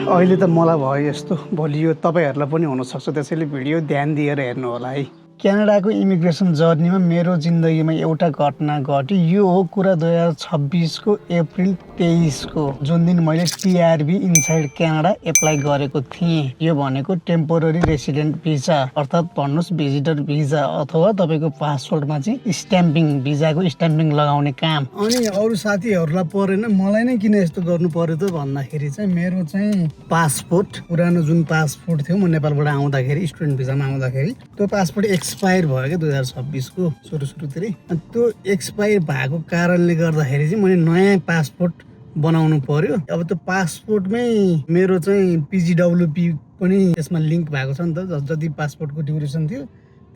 अहिले त मलाई भयो यस्तो भोलि यो तपाईँहरूलाई पनि हुनसक्छ, त्यसैले भिडियो ध्यान दिएर हेर्नु होला है। क्यानाडाको इमिग्रेसन जर्नीमा मेरो जिन्दगीमा एउटा घटना घट्यो। यो हो कुरा 2026को अप्रिल 23 को, जुन दिन मैले टिआरबी इनसाइड क्यानाडा एप्लाई गरेको थिएँ। यो भनेको टेम्पोररी रेसिडेन्ट भिजा अर्थात् भन्नुहोस् भिजिटर भिजा अथवा तपाईँको पासपोर्टमा चाहिँ स्ट्याम्पिङ, भिजाको स्ट्याम्पिङ लगाउने काम। अनि अरू साथीहरूलाई परेन, मलाई नै किन यस्तो गर्नु पर्यो त भन्दाखेरि चाहिँ मेरो चाहिँ पासपोर्ट, पुरानो जुन पासपोर्ट थियो म नेपालबाट आउँदाखेरि स्टुडेन्ट भिजामा आउँदाखेरि, त्यो पासपोर्ट एक्सपायर भयो क्या 2026 को सुरुतिरै। अनि त्यो एक्सपायर भएको कारणले गर्दाखेरि चाहिँ मैले नयाँ पासपोर्ट बनाउनु पर्यो। अब त्यो पासपोर्टमै मेरो चाहिँ पिजिडब्लुपी पनि त्यसमा लिङ्क भएको छ नि त, जति पासपोर्टको ड्युरेसन थियो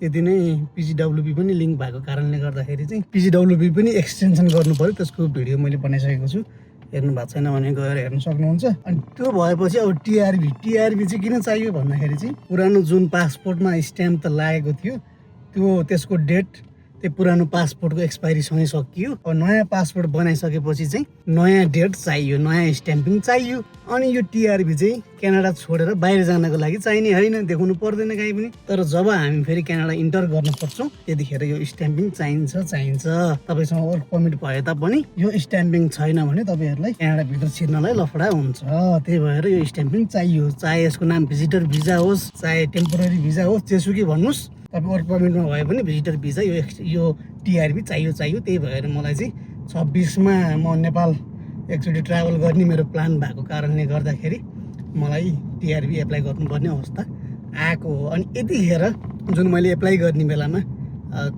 त्यति नै पिजिडब्लुपी पनि लिङ्क भएको कारणले गर्दाखेरि चाहिँ पिजिडब्लुपी पनि एक्सटेन्सन गर्नु पर्यो। त्यसको भिडियो मैले बनाइसकेको छु, हेर्नु भएको छैन भने गएर हेर्न सक्नुहुन्छ। अनि त्यो भएपछि अब टिआरबी चाहिँ किन चाहियो भन्दाखेरि चाहिँ पुरानो जुन पासपोर्टमा स्ट्याम्प त लागेको थियो त्यसको डेट त्यो पुरानो पासपोर्टको एक्सपायरीसँगै सकियो। अब नयाँ पासपोर्ट बनाइसकेपछि चाहिँ नयाँ डेट चाहियो, नयाँ स्ट्याम्पिङ चाहियो। अनि यो टिआरबी चाहिँ क्यानाडा छोडेर बाहिर जानको लागि चाहिने होइन, देखाउनु पर्दैन कहीँ पनि। तर जब हामी फेरि क्यानाडा इन्टर गर्न खोज्छौँ त्यतिखेर यो स्ट्याम्पिङ चाहिन्छ। तपाईँसँग वर्क पर्मिट भए तापनि यो स्ट्याम्पिङ छैन भने तपाईँहरूलाई क्यानाडाभित्र छिर्नलाई लफडा हुन्छ। त्यही भएर यो स्ट्याम्पिङ चाहियो, चाहे यसको नाम भिजिटर भिजा होस् चाहे टेम्पोररी भिजा होस्, जेसुकै भन्नुहोस्। तपाईँ वर्क पर्मिटमा भए पनि भिजिटर भिजा यो टिआरबी चाहियो। त्यही भएर मलाई चाहिँ 26मा म नेपाल एकचोटि ट्राभल गर्ने मेरो प्लान भएको कारणले गर्दाखेरि मलाई टिआरबी एप्लाई गर्नुपर्ने अवस्था आएको हो। अनि यतिखेर जुन मैले एप्लाई गर्ने बेलामा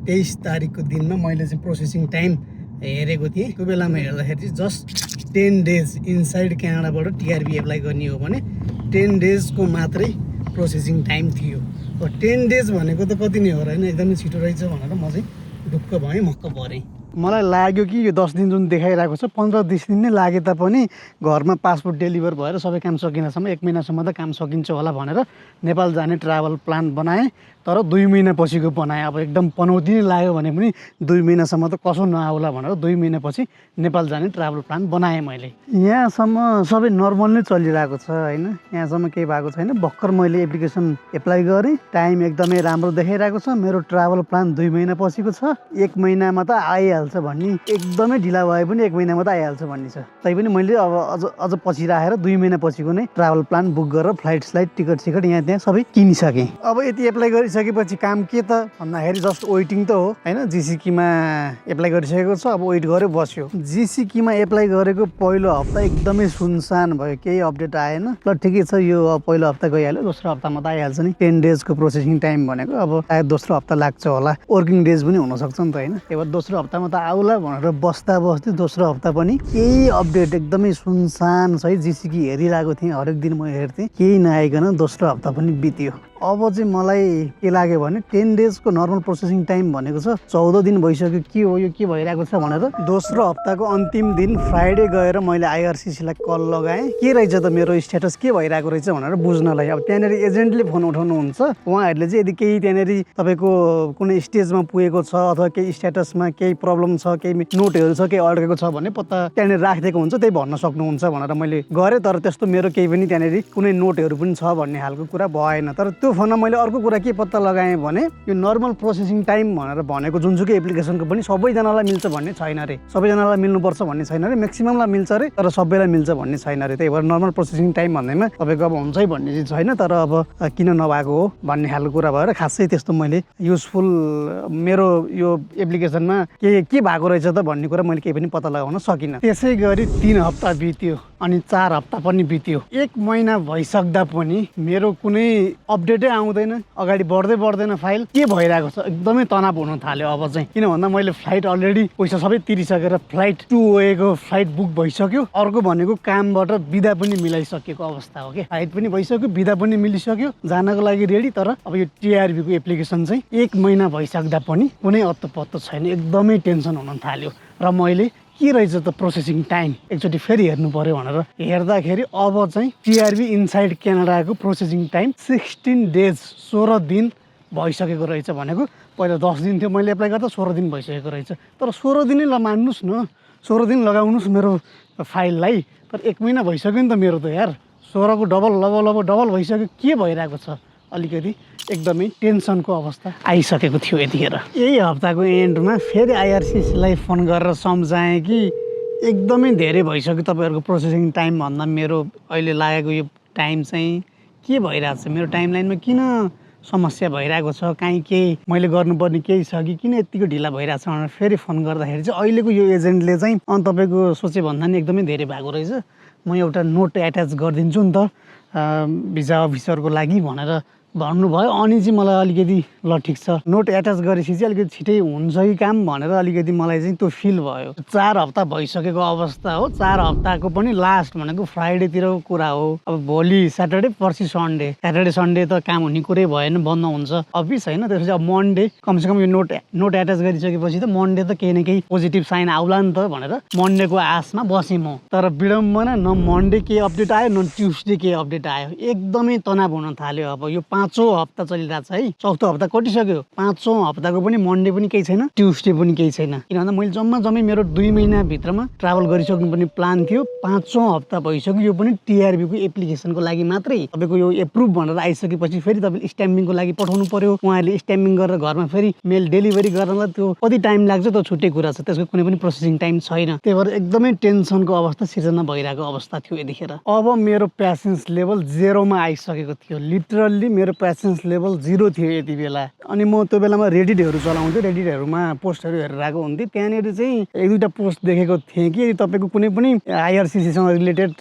23 तारिकको दिनमा मैले चाहिँ प्रोसेसिङ टाइम हेरेको थिएँ। त्यो बेलामा हेर्दाखेरि चाहिँ जस्ट 10 डेज इनसाइड क्यानाडाबाट टिआरबी एप्लाई गर्ने हो भने 10 डेजको मात्रै प्रोसेसिङ टाइम थियो। 10 डेज भनेको त कति नै हो र होइन, एकदमै छिटो रहेछ भनेर म चाहिँ ढुक्क भएँ, मक्क परेँ। मलाई लाग्यो कि यो 10 दिन जुन देखाइरहेको छ 15-20 दिन नै लागे तापनि घरमा पासपोर्ट डेलिभर भएर सबै काम सकिनसम्म 1 महिनासम्म त काम सकिन्छ होला भनेर नेपाल जाने ट्राभल प्लान बनाएँ। तर 2 महिना पछिको बनाएँ। अब एकदम पनौती नै लाग्यो भने पनि 2 महिनासम्म त कसो नआउला भनेर 2 महिनापछि नेपाल जाने ट्राभल प्लान बनाएँ मैले। यहाँसम्म सबै नर्मल नै चलिरहेको छ होइन, यहाँसम्म केही भएको छैन। भर्खर मैले एप्लिकेसन एप्लाई गरेँ, टाइम एकदमै राम्रो देखाइरहेको छ। मेरो ट्राभल प्लान 2 महिना पछिको छ, 1 महिनामा त आइहाल्छ भन्ने, एकदमै ढिला भए पनि 1 महिनामा त आइहाल्छ भन्ने छ। तैपनि मैले अब अझ पछि राखेर 2 महिना पछिको नै ट्राभल प्लान बुक गरेर फ्लाइट टिकट यहाँ त्यहाँ सबै किनिसकेँ। अब यति एप्लाई गरिसकेपछि काम के त भन्दाखेरि जस्ट वेटिङ त हो होइन। जिसिकीमा एप्लाई गरिसकेको छ, अब वेट गरेर बस्यो। जिसिकीमा एप्लाई गरेको पहिलो हप्ता एकदमै सुनसान भयो, केही अपडेट आएन। ल ठिकै छ, यो पहिलो हप्ता गइहाल्यो, दोस्रो हप्तामा त आइहाल्छ नि। 10 डेजको प्रोसेसिङ टाइम भनेको अब सायद दोस्रो हप्ता लाग्छ होला, वर्किङ डेज पनि हुनसक्छ नि त होइन। त्यही भएर दोस्रो हप्तामा त आउला भनेर बस्दै दोस्रो हप्ता पनि केही अपडेट, एकदमै सुनसान छ है। जिसिकी हेरिरहेको थिएँ, हरेक दिन म हेर्थेँ, केही नआइकन दोस्रो हप्ता पनि बित्यो। अब चाहिँ मलाई के लाग्यो भने 10 डेजको नर्मल प्रोसेसिङ टाइम भनेको छ 14 दिन भइसक्यो। के हो यो, के भइरहेको छ भनेर दोस्रो हप्ताको अन्तिम दिन फ्राइडे गएर मैले आइआरसिसीलाई कल लगाएँ, के रहेछ त मेरो स्ट्याटस, के भइरहेको रहेछ भनेर बुझ्नलाई। अब त्यहाँनिर एजेन्टले फोन उठाउनुहुन्छ, उहाँहरूले चाहिँ यदि केही त्यहाँनिर तपाईँको कुनै स्टेजमा पुगेको छ अथवा केही स्ट्याटसमा केही प्रब्लम छ, केही नोटहरू छ, केही अड्केको छ भने पत्ता त्यहाँनिर राखिदिएको हुन्छ, त्यही भन्न सक्नुहुन्छ भनेर मैले गरेँ। तर त्यस्तो मेरो केही पनि त्यहाँनिर कुनै नोटहरू पनि छ भन्ने खालको कुरा भएन। तर त्यो फोनमा मैले अर्को कुरा के पत्ता लगाएँ भने यो नर्मल प्रोसेसिङ टाइम भनेर भनेको जुनसुकै एप्लिकेसनको पनि सबैजनालाई मिल्छ भन्ने छैन रे, सबैजनालाई मिल्नुपर्छ भन्ने छैन रे, म्याक्सिममलाई मिल्छ रे तर सबैलाई मिल्छ भन्ने छैन रे। त्यही भएर नर्मल प्रोसेसिङ टाइम भन्दैमा तपाईँको अब हुन्छै भन्ने चाहिँ छैन, तर अब किन नभएको हो भन्ने खालको कुरा भएर खासै त्यस्तो मैले युजफुल मेरो यो एप्लिकेसनमा के भएको रहेछ त भन्ने कुरा मैले केही पनि पत्ता लगाउन सकिनँ। त्यसै गरी 3 हप्ता बित्यो अनि 4 हप्ता पनि बित्यो। 1 महिना भइसक्दा पनि मेरो कुनै अपडेटै आउँदैन, अगाडि बढ्दैन फाइल। के भइरहेको छ, एकदमै तनाव हुन थाल्यो अब चाहिँ। किन भन्दा मैले फ्लाइट अलरेडी पैसा सबै तिरिसकेर flight to Veko flight book भइसक्यो। अर्को भनेको कामबाट बिदा पनि मिलाइसकेको अवस्था हो कि, फ्लाइट पनि भइसक्यो, बिदा पनि मिलिसक्यो, जानको लागि रेडी। तर अब यो टिआरबीको एप्लिकेसन चाहिँ 1 महिना भइसक्दा पनि कुनै अत्तो पत्तो छैन, एकदमै टेन्सन हुन थाल्यो। र मैले के रहेछ त प्रोसेसिङ टाइम एकचोटि फेरि हेर्नु पर्यो भनेर हेर्दाखेरि अब चाहिँ टिआरबी इनसाइड क्यानाडाको प्रोसेसिङ टाइम 16 डेज 16 दिन भइसकेको रहेछ। भनेको पहिला 10 दिन थियो मैले एप्लाई गर्दा, 16 दिन भइसकेको रहेछ। तर 16 दिनै मान्नुहोस् न, 16 दिन लगाउनुहोस् मेरो फाइललाई, तर 1 महिना भइसक्यो नि त मेरो त यार। 16 को डबल भइसक्यो। के भइरहेको छ अलिकति एकदमै टेन्सनको अवस्था आइसकेको थियो यतिखेर। यही हप्ताको एन्डमा फेरि आइआरसिसीलाई फोन गरेर सम्झाएँ कि एकदमै धेरै भइसक्यो तपाईँहरूको प्रोसेसिङ टाइमभन्दा मेरो अहिले लागेको यो टाइम चाहिँ के भइरहेको छ, मेरो टाइमलाइनमा किन समस्या भइरहेको छ, काहीँ केही मैले गर्नुपर्ने केही छ कि किन यत्तिको ढिला भइरहेको छ भनेर फेरि फोन गर्दाखेरि चाहिँ अहिलेको यो एजेन्टले चाहिँ तपाईँको सोचेभन्दा नि एकदमै धेरै भएको रहेछ। म एउटा नोट एट्याच गरिदिन्छु नि त भिजा अफिसरको लागि भनेर भन्नुभयो। अनि चाहिँ मलाई अलिकति ल ठिक छ नोट एट्याच गरेपछि चाहिँ अलिकति छिटै हुन्छ कि काम भनेर अलिकति मलाई चाहिँ त्यो फिल भयो। 4 हप्ता भइसकेको अवस्था हो। 4 हप्ताको पनि लास्ट भनेको फ्राइडेतिरको कुरा हो। अब भोलि स्याटरडे, पर्सि सन्डे, स्याटरडे सन्डे त काम हुने कुरै भएन, बन्द हुन्छ अफिस होइन। त्यसपछि अब मन्डे कमसेकम यो नोट एट्याच गरिसकेपछि त मन्डे त केही न केही पोजिटिभ साइन आउला नि त भनेर मन्डेको आशमा बसेँ म। तर विडम्बना न मन्डे के अपडेट आयो न ट्युसडे के अपडेट आयो। एकदमै तनाव हुन थाल्यो। अब यो 5औं हप्ता चलिरहेको छ है, 4थो हप्ता कटिसक्यो। 5औं हप्ताको पनि मन्डे पनि केही छैन, ट्युसडे पनि केही छैन। किन भन्दा मैले जम्मै मेरो 2 महिनाभित्रमा ट्राभल गरिसक्नु पर्ने प्लान थियो। 5औं हप्ता भइसक्यो। यो पनि टिआरबीको एप्लिकेसनको लागि मात्रै। तपाईँको यो एप्रुभ भनेर आइसकेपछि फेरि तपाईँले स्ट्याम्पिङको लागि पठाउनु पर्यो। उहाँहरूले स्ट्याम्पिङ गरेर घरमा फेरि मेल डेलिभरी गर्नलाई त्यो कति टाइम लाग्छ त्यो छुट्टै कुरा छ, त्यसको कुनै पनि प्रोसेसिङ टाइम छैन। त्यही भएर एकदमै टेन्सनको अवस्था सिर्जना भइरहेको अवस्था थियो यतिखेर। अब मेरो पेसेन्स लेभल 0मा आइसकेको थियो। लिटरल्ली मेरो पेसेन्स लेभल 0 थियो यति बेला। अनि म त्यो बेलामा रेडिटहरू चलाउँथेँ, रेडिटहरूमा पोस्टहरू हेरेर आएको हुन्थेँ। त्यहाँनिर चाहिँ 1-2टा पोस्ट देखेको थिएँ कि तपाईँको कुनै पनि आइआरसिसीसँग रिलेटेड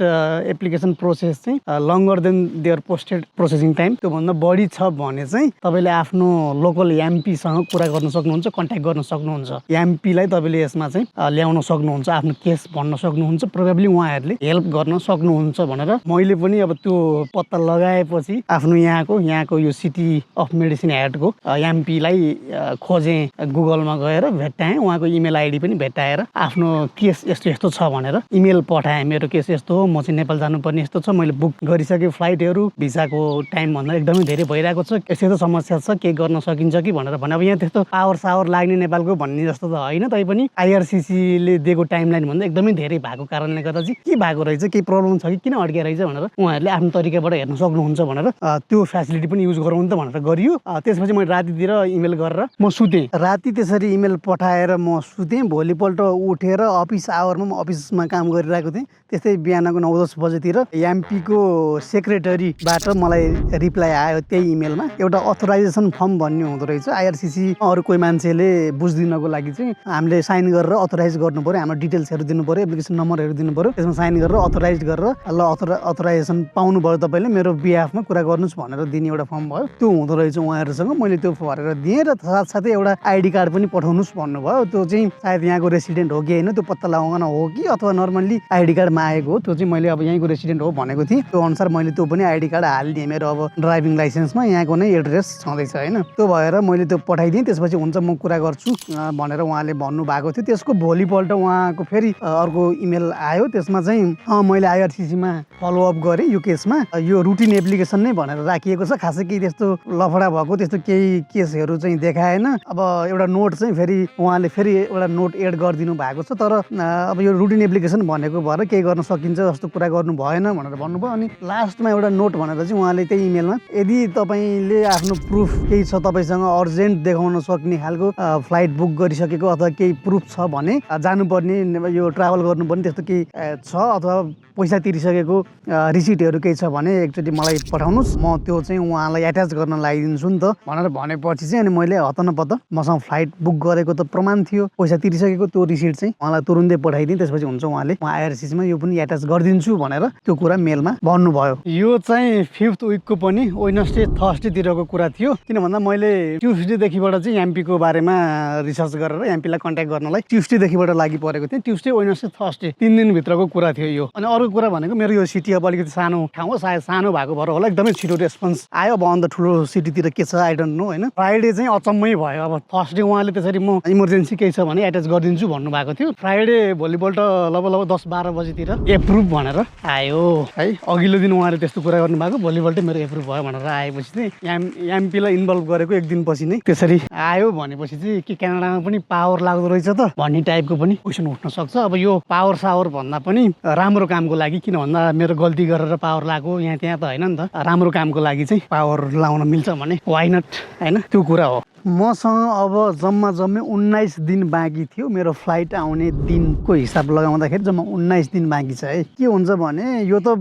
एप्लिकेसन प्रोसेस चाहिँ longer than their posted processing time, त्योभन्दा बढी छ भने चाहिँ तपाईँले आफ्नो लोकल एमपीसँग कुरा गर्न सक्नुहुन्छ, कन्ट्याक्ट गर्न सक्नुहुन्छ। एमपीलाई तपाईँले यसमा चाहिँ ल्याउन सक्नुहुन्छ, आफ्नो केस भन्न सक्नुहुन्छ, प्रोबेबली उहाँहरूले हेल्प गर्न सक्नुहुन्छ भनेर मैले पनि अब त्यो पत्ता लगाएपछि आफ्नो यहाँको यो सिटी अफ मेडिसिन हेडको एमपीलाई खोजेँ, गुगलमा गएर भेट्टाएँ। उहाँको इमेल आइडी पनि भेट्टाएर आफ्नो केस यस्तो यस्तो छ भनेर इमेल पठाएँ। मेरो केस यस्तो हो, म चाहिँ नेपाल जानुपर्ने यस्तो छ, मैले बुक गरिसकेँ फ्लाइटहरू, भिसाको टाइमभन्दा एकदमै धेरै भइरहेको छ, यस्तो समस्या छ, के गर्न सकिन्छ कि भनेर भने। अब यहाँ त्यस्तो पावर लाग्ने नेपालको भन्ने जस्तो त होइन, तैपनि आइआरसिसीले दिएको टाइमलाइन भन्दा एकदमै धेरै भएको कारणले गर्दा चाहिँ के भएको रहेछ, केही प्रब्लम छ कि किन अड्किया रहेछ भनेर उहाँहरूले आफ्नो तरिकाबाट हेर्न सक्नुहुन्छ भनेर त्यो फेसिलिटी पनि युज गरौँ त भनेर गरियो। त्यसपछि मैले रातितिर इमेल गरेर म सुतेँ। राति त्यसरी इमेल पठाएर म सुतेँ। भोलिपल्ट उठेर अफिस आवरमा म अफिसमा काम गरिरहेको थिएँ। त्यस्तै बिहानको 9-10 बजेतिर एमपीको सेक्रेटरीबाट मलाई रिप्लाई आयो त्यही इमेलमा। एउटा अथोराइजेसन फर्म भन्ने हुँदो रहेछ आइआरसिसी, अरू कोही मान्छेले बुझ्दिनको लागि चाहिँ हामीले साइन गरेर अथोराइज गर्नु पऱ्यो, हाम्रो डिटेल्सहरू दिनु पऱ्यो, एप्लिकेसन नम्बरहरू दिनु पऱ्यो, त्यसमा साइन गरेर अथोराइज गरेर ल अथोराइजेसन पाउनुभयो तपाईँले, मेरो बिहाफमा कुरा गर्नुहोस् भनेर दिने एउटा फर्म भयो। त्यो हुँदो रहेछ उहाँहरूसँग। मैले त्यो भरेर दिएँ र साथसाथै एउटा आइडी कार्ड पनि पठाउनुहोस् भन्नुभयो। त्यो चाहिँ सायद यहाँको रेसिडेन्ट हो कि होइन त्यो पत्ता लगाउन हो कि अथवा नर्मल्ली आइडी कार्डमा आएको हो। त्यो चाहिँ मैले अब यहीँको रेसिडेन्ट हो भनेको थिएँ। त्यो अनुसार मैले त्यो पनि आइडी कार्ड हालिदिएँ। मेरो अब ड्राइभिङ लाइसेन्समा यहाँको नै एड्रेस छँदैछ होइन। त्यो भएर मैले त्यो पठाइदिएँ। त्यसपछि हुन्छ म कुरा गर्छु भनेर उहाँले भन्नुभएको थियो। त्यसको भोलिपल्ट उहाँको फेरि अर्को इमेल आयो। त्यसमा चाहिँ मैले आइआरसिसीमा फलोअप गरेँ यो केसमा, यो रुटिन एप्लिकेसन नै भनेर राखिएको छ, खासै केही त्यस्तो लफडा भएको त्यस्तो केही केसहरू चाहिँ देखाएन। अब एउटा नोट चाहिँ फेरि उहाँले फेरि एउटा नोट एड गरिदिनु भएको छ, तर अब यो रुटिन एप्लिकेसन भनेको भएर केही गर्न सकिन्छ जस्तो कुरा गर्नु भएन भनेर भन्नुभयो। अनि लास्टमा एउटा नोट भनेर चाहिँ उहाँले त्यही इमेलमा यदि तपाईँले आफ्नो प्रुफ केही छ, तपाईँसँग अर्जेन्ट देखाउन सक्ने खालको फ्लाइट बुक गरिसकेको अथवा केही प्रुफ छ भने, जानुपर्ने यो ट्राभल गर्नुपर्ने त्यस्तो केही छ अथवा पैसा तिरिसकेको रिसिटहरू केही छ भने एकचोटि मलाई पठाउनुहोस्, म त्यो चाहिँ उहाँलाई एट्याच गर्न लगाइदिन्छु नि त भनेर भनेपछि चाहिँ अनि मैले हतनपत्त मसँग फ्लाइट बुक गरेको त प्रमाण थियो, पैसा तिरिसकेको त्यो रिसिट चाहिँ उहाँलाई तुरुन्तै पठाइदिएँ। त्यसपछि हुन्छ उहाँले म आइआरसिसीमा यो पनि एट्याच गरिदिन्छु भनेर त्यो कुरा मेलमा भन्नुभयो। यो चाहिँ 5th विकको पनि वेडनेसडे थर्सडेतिरको कुरा थियो। किन भन्दा मैले ट्युसडेदेखिबाट चाहिँ एमपीको बारेमा रिसर्च गरेर एमपीलाई कन्ट्याक्ट गर्नलाई ट्युसडेदेखिबाट लागि परेको थिएँ। ट्युसडे, वेडनेसडे, थर्सडे 3 दिनभित्रको कुरा थियो यो। अनि अर्को कुरा भनेको मेरो यो सिटी अब अलिकति सानो ठाउँ हो, सायद सानो भएको भएर होला एकदमै छिटो रेस्पोन्स आयो। अब अन्त ठुलो सिटीतिर के छ आई डोन्ट नो होइन। फ्राइडे चाहिँ अचम्मै भयो। अब थर्सडे उहाँले त्यसरी म इमर्जेन्सी केही छ भने एट्याच गरिदिन्छु भन्नुभएको थियो। फ्राइडे भोलिपल्ट लगभग 10-12 बजीतिर एप्रुभ भनेर आयो है। अघिल्लो दिन उहाँले त्यस्तो कुरा गर्नुभएको, भोलिपल्टै मेरो एप्रुभ भयो भनेर आएपछि चाहिँ एमपीलाई इन्भल्भ गरेको एक दिनपछि नै त्यसरी आयो भनेपछि चाहिँ के क्यानाडामा पनि पावर लाग्दो रहेछ त भन्ने टाइपको पनि क्वेसन उठ्न सक्छ। अब यो पावर सावर भन्दा पनि राम्रो कामको लागि, किन भन्दा मेरो गल्ती गरेर पावर लाग्यो यहाँ त्यहाँ त होइन नि त। राम्रो कामको लागि चाहिँ पावर लाउन मिल्छ भने वाइ नट होइन, त्यो कुरा हो। मसँग अब जम्मै 19 दिन बाँकी थियो। मेरो फ्लाइट आउने दिनको हिसाब लगाउँदाखेरि जम्मा 19 दिन बाँकी छ है। के हुन्छ भने यो त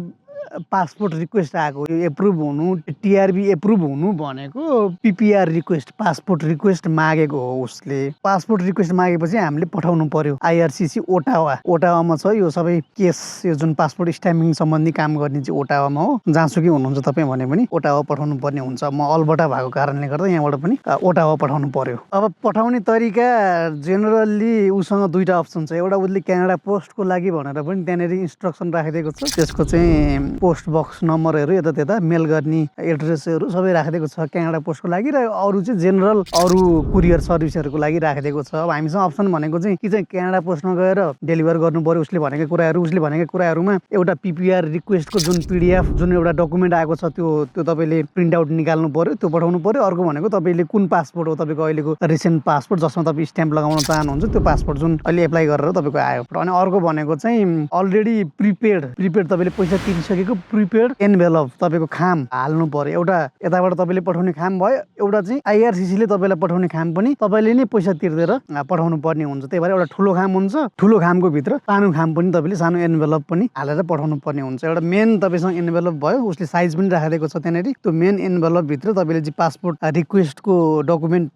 पासपोर्ट रिक्वेस्ट आएको, यो एप्रुभ हुनु, टिआरबी एप्रुभ हुनु भनेको पिपिआर रिक्वेस्ट पासपोर्ट रिक्वेस्ट मागेको हो। उसले पासपोर्ट रिक्वेस्ट मागेपछि हामीले पठाउनु पर्यो आइआरसिसी ओटावामा छ यो सबै केस। यो जुन पासपोर्ट स्ट्याम्पिङ सम्बन्धी काम गर्ने चाहिँ ओटावामा हो। जहाँसुकै हुनुहुन्छ तपाईँ भने पनि ओटावा पठाउनु पर्ने हुन्छ। म अल्बर्टा भएको कारणले गर्दा यहाँबाट पनि ओटावा पठाउनु पर्यो। अब पठाउने तरिका जेनरली उसँग दुईवटा अप्सन छ। एउटा उसले क्यानाडा पोस्टको लागि भनेर पनि त्यहाँनिर इन्स्ट्रक्सन राखिदिएको छ। त्यसको चाहिँ पोस्ट बक्स नम्बरहरू यता त्यता मेल गर्ने एड्रेसहरू सबै राखिदिएको छ क्यानाडा पोस्टको लागि। र अरू चाहिँ जेनरल अरू कुरियर सर्भिसहरूको लागि राखिदिएको छ। अब हामीसँग अप्सन भनेको चाहिँ कि चाहिँ क्यानाडा पोस्टमा गएर डेलिभर गर्नु पर्यो उसले भनेको कुराहरूमा एउटा पिपिआर रिक्वेस्टको जुन पिडिएफ जुन एउटा डकुमेन्ट आएको छ त्यो तपाईँले प्रिन्ट आउट निकाल्नु पर्यो, त्यो पठाउनु पर्यो। अर्को भनेको तपाईँले कुन पासपोर्ट हो तपाईँको अहिलेको रिसेन्ट पासपोर्ट जसमा तपाईँ स्ट्याम्प लगाउन चाहनुहुन्छ त्यो पासपोर्ट जुन अहिले एप्लाई गरेर तपाईँको आयो। अनि अर्को भनेको चाहिँ अलरेडी प्रिपेड तपाईँले पैसा तिरिसकेको प्रिपेड एनभेलप तपाईँको खाम हाल्नु पर्यो। एउटा यताबाट तपाईँले पठाउने खाम भयो, एउटा चाहिँ आइआरसिसीले तपाईँलाई पठाउने खाम पनि तपाईँले नै पैसा तिर्देर पठाउनु पर्ने हुन्छ। त्यही भएर एउटा ठुलो खाम हुन्छ, ठुलो खामको भित्र सानो खाम पनि तपाईँले सानो एनभेलप पनि हालेर पठाउनु पर्ने हुन्छ। एउटा मेन तपाईँसँग एनभेलप भयो, उसले साइज पनि राखिदिएको छ त्यहाँनिर। त्यो मेन एनभेलप भित्र तपाईँले चाहिँ पासपोर्ट रिक्वेस्टको डकुमेन्ट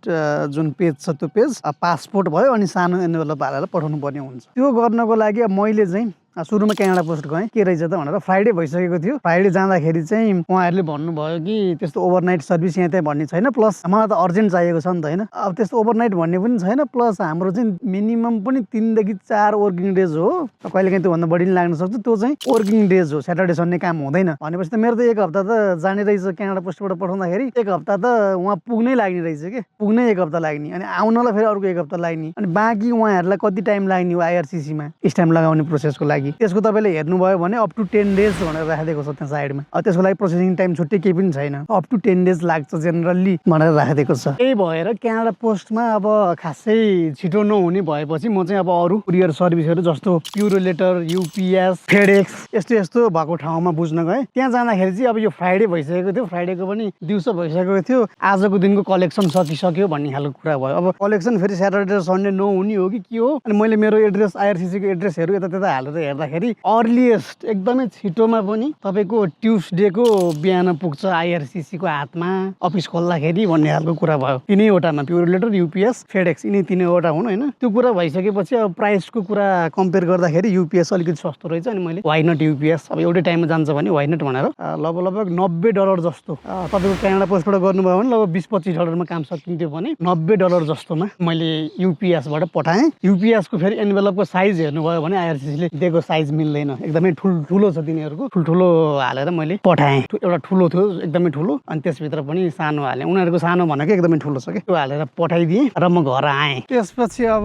जुन पेज छ त्यो पेज पासपोर्ट भयो अनि सानो एनभेलप हालेर पठाउनु पर्ने हुन्छ। त्यो गर्नको लागि मैले चाहिँ सुरुमा क्यानाडा पोस्ट गएँ के रहेछ त भनेर। फ्राइडे भइसकेको थियो। फ्राइडे जाँदाखेरि चाहिँ उहाँहरूले भन्नुभयो कि त्यस्तो ओभरनाइट सर्भिस यहाँ त्यहाँ भन्ने छैन, प्लस मलाई त अर्जेन्ट चाहिएको छ नि त होइन। अब त्यस्तो ओभरनाइट भन्ने पनि छैन, प्लस हाम्रो चाहिँ मिनिमम पनि 3 देखि 4 वर्किङ डेज हो। कहिलेकाहीँ त्योभन्दा बढी पनि लाग्न सक्छ। त्यो चाहिँ वर्किङ डेज हो, स्याटरडे सन्डे काम हुँदैन भनेपछि त मेरो त 1 हप्ता त जाने रहेछ क्यानाडा पोस्टबाट पठाउँदाखेरि। 1 हप्ता त उहाँ पुग्नै लाग्ने रहेछ कि पुग्नै 1 हप्ता लाग्ने, अनि आउनलाई फेरि अर्को 1 हप्ता लाग्ने, अनि बाँकी उहाँहरूलाई कति टाइम लाग्ने हो आइआरसिसीमा स्ट्याम्प लगाउने प्रोसेसको लागि। त्यसको तपाईँले हेर्नुभयो भने अप टु 10 डेज भनेर राखिदिएको छ त्यहाँ साइडमा। त्यसको लागि प्रोसेसिङ टाइम छुट्टै केही पनि छैन, अप टु 10 डेज लाग्छ जेनरली भनेर राखिदिएको छ। त्यही भएर क्यानाडा पोस्टमा अब खासै छिटो नहुने भएपछि म चाहिँ अब अरू कुरियर सर्भिसहरू जस्तो प्युरोलेटर, युपिएस, फेडेक्स यस्तो भएको ठाउँमा बुझ्न गएँ। त्यहाँ जाँदाखेरि चाहिँ अब यो फ्राइडे भइसकेको थियो, फ्राइडेको पनि दिउँसो भइसकेको थियो, आजको दिनको कलेक्सन सकिसक्यो भन्ने खालको कुरा भयो। अब कलेक्सन फेरि स्याटरडे सन्डे नहुने हो कि के हो। अनि मैले मेरो एड्रेस आइआरसिसीको एड्रेसहरू यता त्यता हालेर हेर्दाखेरि अर्लिएस्ट एकदमै छिटोमा पनि तपाईँको ट्युसडेको बिहान पुग्छ आइआरसिसीको हातमा अफिस खोल्दाखेरि भन्ने खालको कुरा भयो। तिनैवटामा प्युरोलेटर, युपिएस, फेडेक्स यिनी तिनैवटा हुन् होइन। त्यो कुरा भइसकेपछि अब प्राइसको कुरा कम्पेयर गर्दाखेरि युपिएस अलिकति सस्तो रहेछ। अनि मैले वाइ नट युपिएस, अब एउटै टाइममा जान्छ भने वाइ नट भनेर लगभग $90 जस्तो तपाईँको क्यानाडा पोस्टबाट गर्नुभयो भने लगभग $20-25 काम सकिन्थ्यो भने $90 जस्तोमा मैले युपिएसबाट पठाएँ। युपिएसको फेरि एनभेलपको साइज हेर्नुभयो भने आइआरसिसीले दिएको साइज मिल्दैन, एकदमै ठुलो छ तिनीहरूको। ठुल्ठुलो हालेर मैले पठाएँ। एउटा ठुलो थियो एकदमै ठुलो, अनि त्यसभित्र पनि सानो हालेँ। उनीहरूको सानो भनेको एकदमै ठुलो छ कि, त्यो हालेर पठाइदिएँ र म घर आएँ। त्यसपछि अब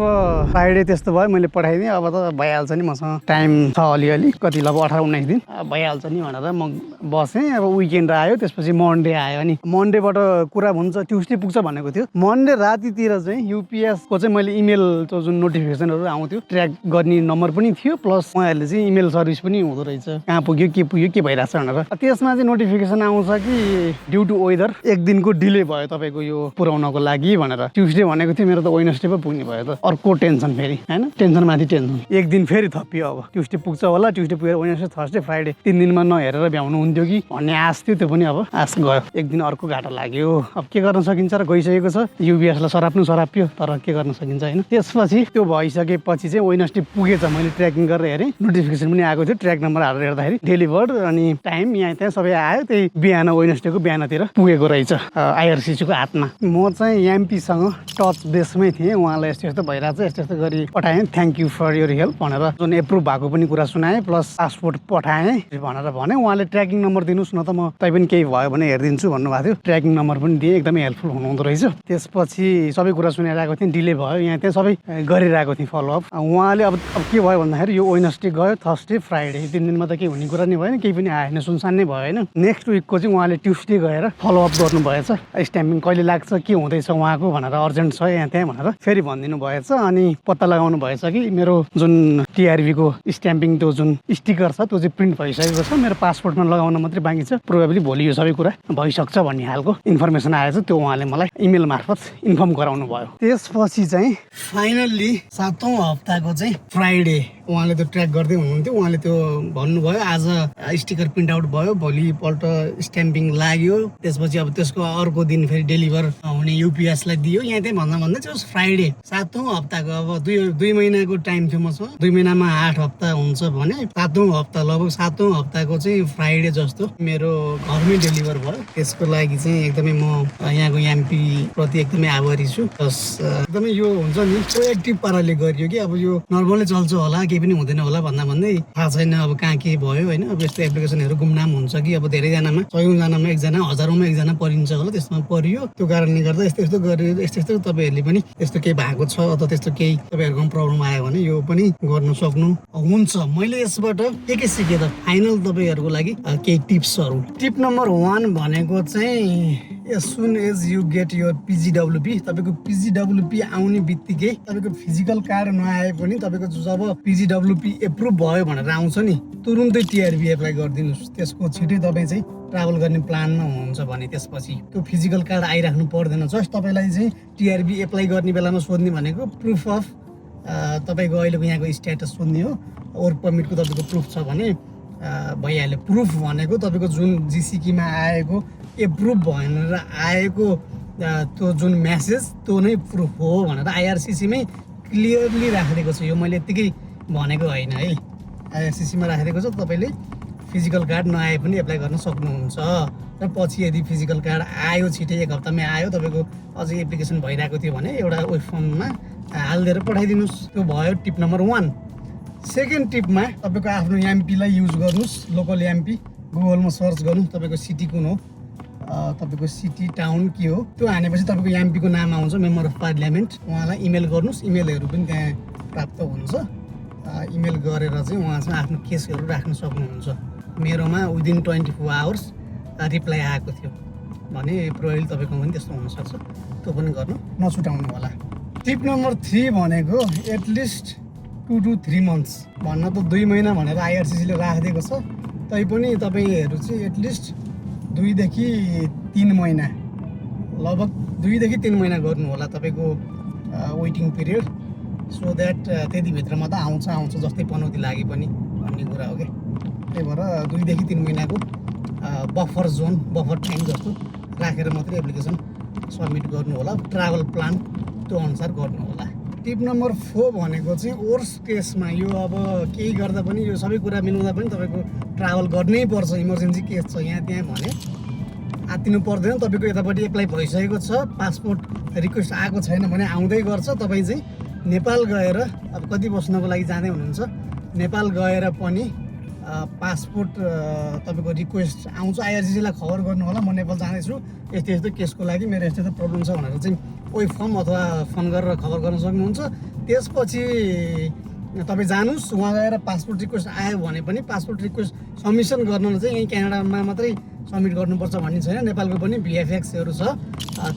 फ्राइडे त्यस्तो भयो, मैले पठाइदिएँ। अब त भइहाल्छ नि, मसँग टाइम छ अलिअलि, कति लगभग 18-19 दिन भइहाल्छ नि भनेर म बसेँ। अब विकेन्ड आयो, त्यसपछि मन्डे आयो। अनि मन्डेबाट कुरा हुन्छ ट्युसडे पुग्छ भनेको थियो। मन्डे रातितिर चाहिँ युपिएसको चाहिँ मैले इमेल जुन नोटिफिकेसनहरू आउँथ्यो ट्र्याक गर्ने नम्बर पनि थियो, प्लस उहाँहरूले चाहिँ इमेल सर्भिस पनि हुँदो रहेछ, कहाँ पुग्यो के भइरहेछ भनेर। त्यसमा चाहिँ नोटिफिकेसन आउँछ कि ड्यु टु वेदर 1 दिनको डिले भयो तपाईँको यो पुर्याउनको लागि भनेर। ट्युसडे भनेको थियो, मेरो त वेडनेसडे पो पुग्ने भयो त। अर्को टेन्सन फेरि होइन, टेन्सन माथि टेन्सन। 1 दिन फेरि थपियो। अब ट्युसडे पुग्छ होला, ट्युसडे पुगेर वेडनेसडे, थर्सडे, फ्राइडे 3 दिनमा नहेरेर भ्याउनु हुन्थ्यो कि भन्ने आश थियो। त्यो पनि अब आश गयो। 1 दिन अर्को घाटा लाग्यो। अब के गर्न सकिन्छ र गइसकेको छ। युबिएसलाई सराप्यो, तर के गर्न सकिन्छ होइन। त्यसपछि त्यो भइसकेपछि चाहिँ वेडनेसडे पुगेछ, मैले ट्र्याकिङ गरेर हेरेँ। नोटिफिकेसन पनि आएको थियो ट्र्याक नम्बर हालेर हेर्दाखेरि डेलिभर्ड अनि टाइम यहाँ त्यहाँ सबै आयो त्यही बिहान वेडनेसडेको बिहानतिर पुगेको रहेछ आइआरसिसीको हातमा म चाहिँ एमपीसँग टच बेसमै थिएँ उहाँलाई यस्तो यस्तो भइरहेको छ यस्तो यस्तो गरी पठाएँ thank you for your help भनेर जुन एप्रुभ भएको पनि कुरा सुनाएँ प्लस पासपोर्ट पठाएँ भनेर भने उहाँले ट्र्याकिङ नम्बर दिनुहोस् न त म तै पनि केही भयो भने हेरिदिन्छु भन्नुभएको थियो ट्र्याकिङ नम्बर पनि दिएँ एकदमै हेल्पफुल हुनुहुँदो रहेछ त्यसपछि सबै कुरा सुनाइरहेको थिएँ डिले भयो यहाँ त्यहाँ सबै गरिरहेको थिएँ फलोअप उहाँले अब के भयो भन्दाखेरि यो वेडनेसडे गयो थर्सडे फ्राइडे 3 दिनमा त केही हुने कुरा नै भएन केही पनि आएन सुनसान नै भयो होइन नेक्स्ट विकको चाहिँ उहाँले ट्युसडे गएर फलोअप गर्नुभएछ स्ट्याम्पिङ कहिले लाग्छ के हुँदैछ उहाँको भनेर अर्जेन्ट छ यहाँ त्यहाँ भनेर फेरि भनिदिनु भएछ अनि पत्ता लगाउनु भएछ कि मेरो जुन टिआरबीको स्ट्याम्पिङ त्यो जुन स्टिकर छ त्यो चाहिँ प्रिन्ट भइसकेको छ मेरो पासपोर्टमा लगाउन मात्रै बाँकी छ प्रोबेबली भोलि यो सबै कुरा भइसक्छ भन्ने खालको इन्फर्मेसन आएछ त्यो उहाँले मलाई इमेल मार्फत इन्फर्म गराउनु भयो त्यसपछि चाहिँ फाइनल्ली 7औं हप्ताको चाहिँ फ्राइडे उहाँले त्यो ट्र्याक गर्दै हुनुहुन्थ्यो उहाँले त्यो भन्नुभयो आज स्टिकर प्रिन्ट आउट भयो भोलिपल्ट स्ट्याम्पिङ लाग्यो त्यसपछि अब त्यसको अर्को दिन फेरि डेलिभर हुने युपिएसलाई दियो यहाँ त्यही भन्दा भन्दै त्यो फ्राइडे 7औं हप्ताको अब दुई महिनाको टाइम थियो मसँग 2 महिनामा 8 हप्ता हुन्छ भने 7औं हप्ता लगभग 7औं हप्ताको चाहिँ फ्राइडे जस्तो मेरो घरमै डेलिभर भयो त्यसको लागि चाहिँ एकदमै म यहाँको एमपी प्रति एकदमै आभारी छु प्लस एकदमै यो हुन्छ नि प्रोएक्टिभ पाराले गरियो कि अब यो नर्मलै चल्छ होला केही पनि हुँदैन होला भन्दा भन्दै थाहा छैन अब कहाँ के भयो होइन अब यस्तो एप्लिकेसनहरू गुमनाम हुन्छ कि अब धेरैजनामा 100औंजनामा एकजना 1000औंमा एकजना परिन्छ होला त्यस्तोमा परियो त्यो कारणले गर्दा यस्तो यस्तो गरेर यस्तो तपाईँहरूले पनि त्यस्तो केही भएको छ अथवा त्यस्तो केही तपाईँहरूको प्रब्लम आयो भने यो पनि गर्न सक्नु हुन्छ मैले यसबाट के सिकेँ त फाइनल तपाईँहरूको लागि केही टिप्सहरू टिप नम्बर 1 भनेको चाहिँ as soon as you get your PGWP तपाईको PGWP आउने बित्तिकै तपाईको फिजिकल कार्ड नआए पनि तपाईको जब PGWP एप्रुभ भयो भनेर आउँछ नि तुरुन्तै टिआरबी एप्लाई गरिदिनुस् त्यसको छिटै तपाईँ चाहिँ ट्राभल गर्ने प्लानमा हुनुहुन्छ भने त्यसपछि त्यो फिजिकल कार्ड आइराख्नु पर्दैन जस्ट तपाईँलाई चाहिँ टिआरबी एप्लाई गर्ने बेलामा सोध्ने भनेको प्रुफ अफ तपाईँको अहिलेको यहाँको स्ट्याटस सोध्ने हो वर्क पर्मिटको तपाईँको प्रुफ छ भने भइहाल्यो प्रुफ भनेको तपाईँको जुन जिसिकीमा आएको एप्रुभ भनेर आएको त्यो जुन म्यासेज त्यो नै प्रुफ हो भनेर आइआरसिसीमै क्लियरली राखिदिएको छ यो मैले यत्तिकै भनेको होइन है आइआरसिसीमा राखिदिएको छ तपाईँले फिजिकल कार्ड नआए पनि एप्लाई गर्न सक्नुहुन्छ र पछि यदि फिजिकल कार्ड आयो छिटै 1 हप्तामै आयो तपाईँको अझै एप्लिकेसन भइरहेको थियो भने एउटा वेब फर्ममा हालिदिएर पठाइदिनुहोस् त्यो भयो टिप नम्बर 1 सेकेन्ड टिपमा तपाईँको आफ्नो एमपीलाई युज गर्नुहोस् लोकल एमपी गुगलमा सर्च गर्नु तपाईँको सिटी कुन हो तपाईँको सिटी टाउन के हो त्यो हानेपछि तपाईँको एमपीको नाम आउँछ मेम्बर अफ पार्लियामेन्ट उहाँलाई इमेल गर्नुहोस् इमेलहरू पनि त्यहाँ प्राप्त हुन्छ इमेल गरेर चाहिँ उहाँसँग आफ्नो केसहरू राख्न सक्नुहुन्छ मेरोमा विदिन 24 आवर्स रिप्लाई आएको थियो भने प्रोबाब्ली तपाईँको पनि त्यस्तो हुनसक्छ त्यो पनि गर्नु नछुटाउनु होला टिप नम्बर 3 भनेको एटलिस्ट 2 to 3 months भन्न त 2 महिना भनेर आइआरसिसीले राखिदिएको छ तैपनि तपाईँहरू चाहिँ एटलिस्ट 2 देखि 3 महिना लगभग 2 देखि 3 महिना गर्नु होला तपाईँको वेटिङ पिरियड सो द्याट त्यतिभित्रमा त आउँछ जस्तै पनौती लागे पनि भन्ने कुरा हो क्या त्यही भएर 2 देखि 3 महिनाको बफर जोन बफर टाइम जस्तो राखेर मात्रै एप्लिकेसन सबमिट गर्नु होला ट्राभल प्लान त्यो अनुसार गर्नु होला टिप नम्बर 4 भनेको चाहिँ वर्स्ट केसमा यो अब केही गर्दा पनि यो सबै कुरा मिलाउँदा पनि तपाईँको ट्राभल गर्नै पर्छ इमर्जेन्सी केस छ यहाँ त्यहाँ भने आत्तिनु पर्दैन तपाईँको यतापट्टि एप्लाई भइसकेको छ पासपोर्ट रिक्वेस्ट आएको छैन भने आउँदै गर्छ तपाईँ चाहिँ नेपाल गएर अब कति बस्नको लागि जाँदै हुनुहुन्छ नेपाल गएर पनि पासपोर्ट तपाईँको रिक्वेस्ट आउँछ आइआरसिसीलाई खबर गर्नु होला म नेपाल जाँदैछु यस्तो यस्तो केसको लागि मेरो यस्तो यस्तो प्रब्लम छ भनेर चाहिँ कोही फर्म अथवा फोन गरेर खबर गर्न सक्नुहुन्छ त्यसपछि तपाईँ जानुहोस् उहाँ गएर पासपोर्ट रिक्वेस्ट आयो भने पनि पासपोर्ट रिक्वेस्ट सबमिसन गर्न चाहिँ यहीँ क्यानाडामा मात्रै सबमिट गर्नुपर्छ भन्ने छैन नेपालको पनि भिएफएक्सहरू छ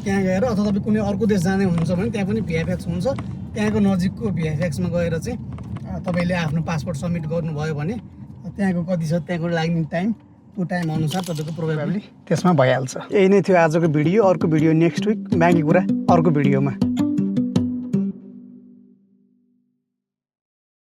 त्यहाँ गएर अथवा तपाईँ कुनै अर्को देश जाँदै हुनुहुन्छ भने त्यहाँ पनि भिएफएक्स हुन्छ त्यहाँको नजिकको भिएफएक्समा गएर चाहिँ तपाईँले आफ्नो पासपोर्ट सबमिट गर्नुभयो भने त्यहाँको कति छ त्यहाँको लाग्ने टाइम त्यो टाइम अनुसार तपाईँको प्रोबेबली त्यसमा भइहाल्छ यही नै थियो आजको भिडियो अर्को भिडियो नेक्स्ट विक बाँकी कुरा अर्को भिडियोमा